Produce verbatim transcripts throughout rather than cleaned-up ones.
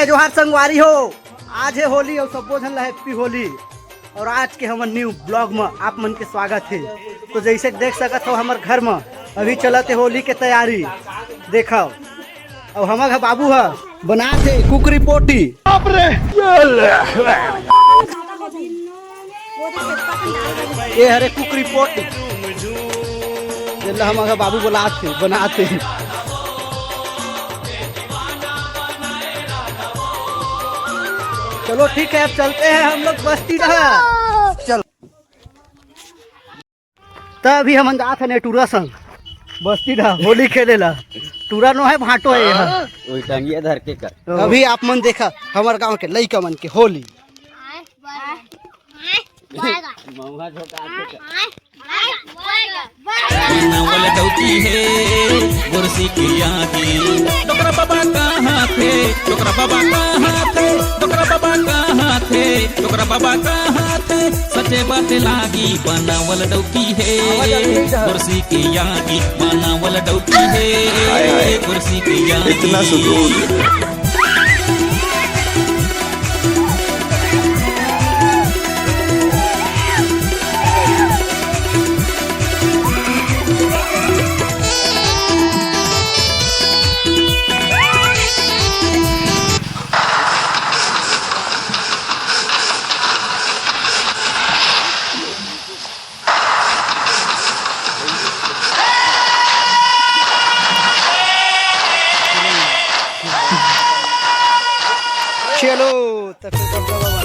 जोहार संगवारी हो, आज हे होली अउ सब्बो झन ला happy होली। अउ आज के हमर new vlog म आप मन के स्वागत हे। तो जइसे कि देख सकत हो, हमर घर म अभी चलत हे होली के तैयारी। देखव, अउ हमर घर बाबू ह बनात हे कुकरी पोटी। बाप रे! ये हरे कुकरी पोटी, जेला हमर घर बाबू बनात हे, बनात हे। चलो ठीक है, अब चलते हैं हम लोग बस्ती डहर। चल, त अभी हमन जात हन टूरा संग बस्ती डहर होली खेले ला। टूरा नो है, भांटो है यहाँ। ओई टंगिया धर के कर। अभी आप मन देखा हमर गांव के लइका मन के होली। मउहा झोंका के कर। बनावल डौकी हे गोरसी के आगी। डोकरा बाबा कहाँ थे, डोकरा बाबा कहाँ थे, डोकरा बाबा कहाँ थे, डोकरा बाबा कहाँ थे? सचे बात लागी बनावल डौकी हे गोरसी के आगी। बनावल डौकी हे गोरसी के आगी। इतना सुकून। चलो, त फिर दबदबा बना।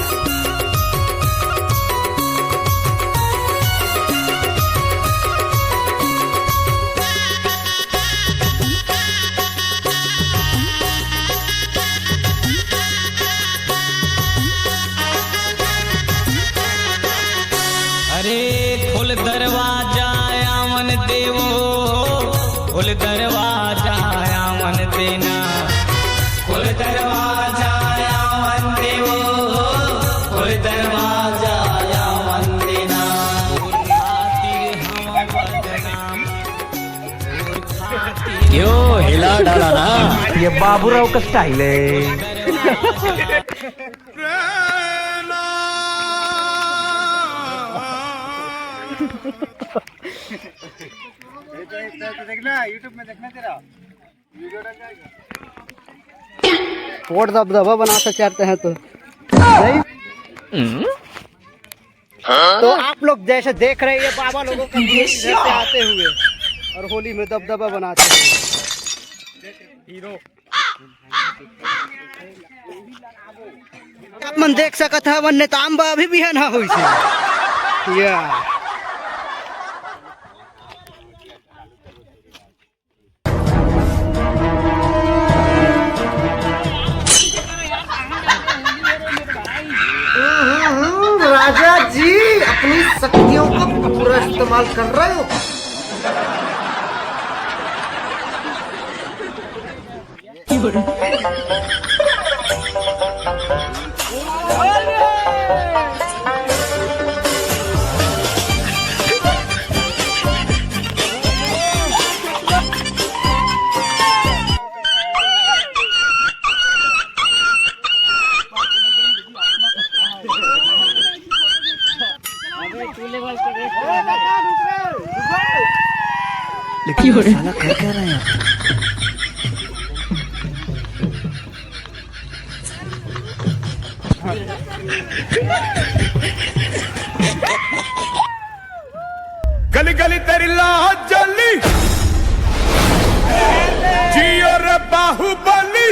अरे खोल दरवाजा आवन देवो, खोल दरवाजा आवन देना, खोल दरवाजा आवन देवो, खोल दरवाजा आवन देना। क्यों हिला डाला ना? ये बाबूराव का स्टाइल है। देखना, YouTube में देखना तेरा। पोट दबदबा बना के चढ़ते हैं तो नहीं। तो आप लोग जैसे देख रहे हैं, ये बाबा लोगों का vlog इधर से आते हुए और होली में दबदबा बनाते हुए। हीरो। आप मन देख सकत हवन, नेताम बा अभी भी है ना होई से। या। हम्म, राजा जी, अपनी शक्तियों का पूरा इस्तेमाल कर रहे हो। लेकिन ये साला कर क्या रहा है यहाँ? गली गली तेरी लाज जली, जियो रे बाहुबली।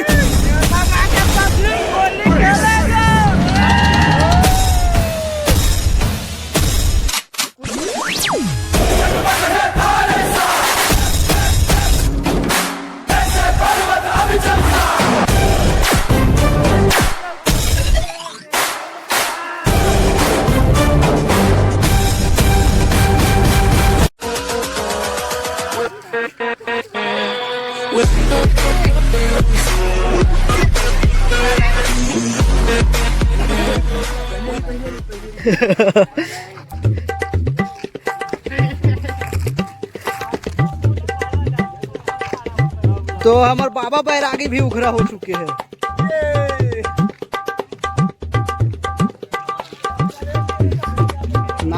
तो हमर बाबा बैरागी भी उघरा हो चुके हैं।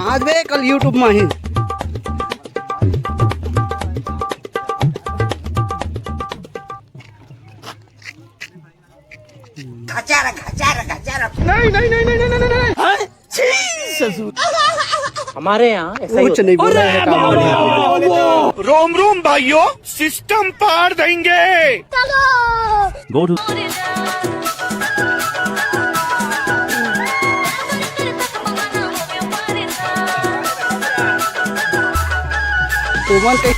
आज बे कल YouTube में ही। घचारा, घचारा, घचारा। नहीं, नहीं, नहीं, नहीं, नहीं, नहीं, नहीं। हाँ? छी, ससुर। हमारे यहाँ ऐसा ही कुछ होता है। नहीं बोला है काम वाले। रोम रोम भाइयों, सिस्टम पार देंगे। Go to तुमन के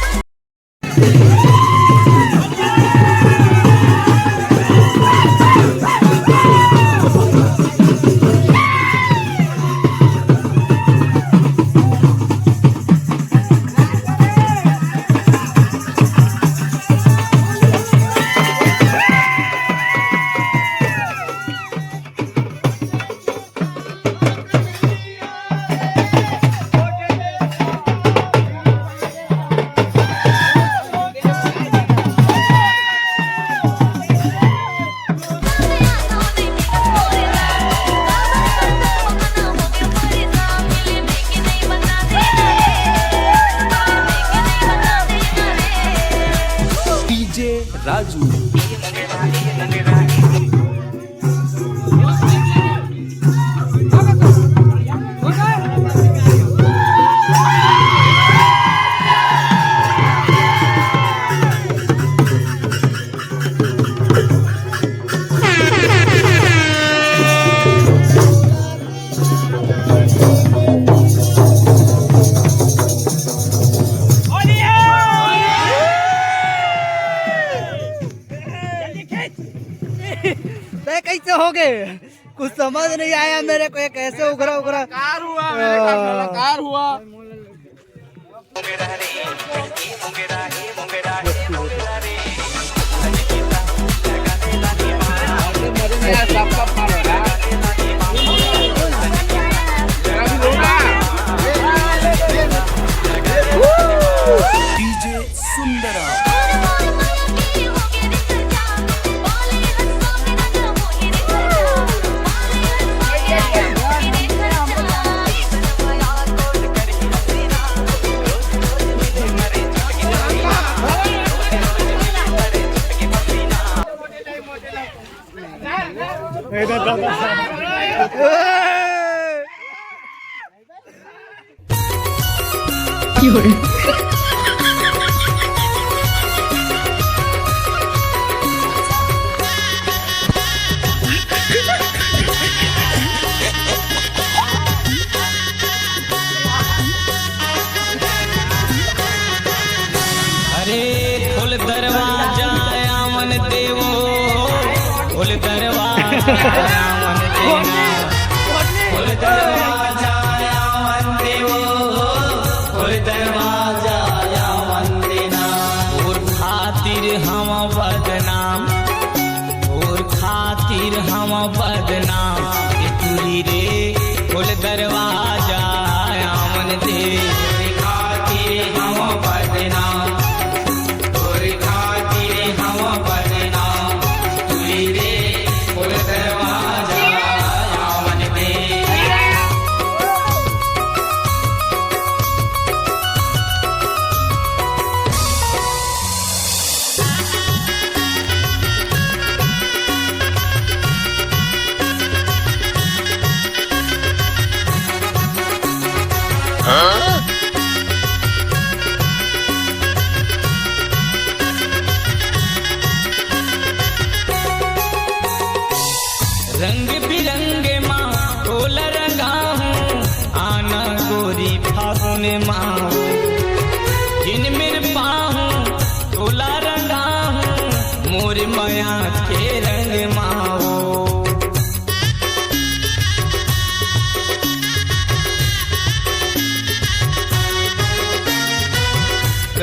डीजे राजू। तय कैसे हो गए? कुछ समझ नहीं आया मेरे को, ये कैसे उघरा उघरा। कार हुआ मेरे घर में, हाँ। कार हुआ। डीजे सुंदरा। अरे खोल दरवाजा आवन देवो, खोल दरवाजा आवन देना, खोल दरवाजा आवन देवो, खोल दरवाजा आवन देना। तोर खातिर हम बदनाम, तोर खातिर हम बदनाम, ए टूरी रे, खोल दरवाजा आवन दे। तोर खातिर हम बदनाम, तोर खातिर हम बदनाम, टूरी रे, खोल दरवाजा आवन दे। रंग बिरंगे मा ओला रंगाहूँ, आना गोरी फागुन मा हो। जिन मेर पाहूँ ओला रंगाहूँ, मोर मया के रंग मा हो।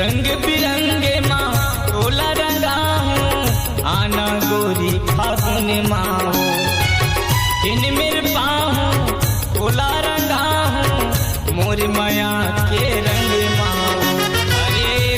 रंग बिरंगे मा ओला रंगाहूँ, आना गोरी फागुन मा हो। जिन मेर पाहूँ ओला रंगाहूँ, मोर मया के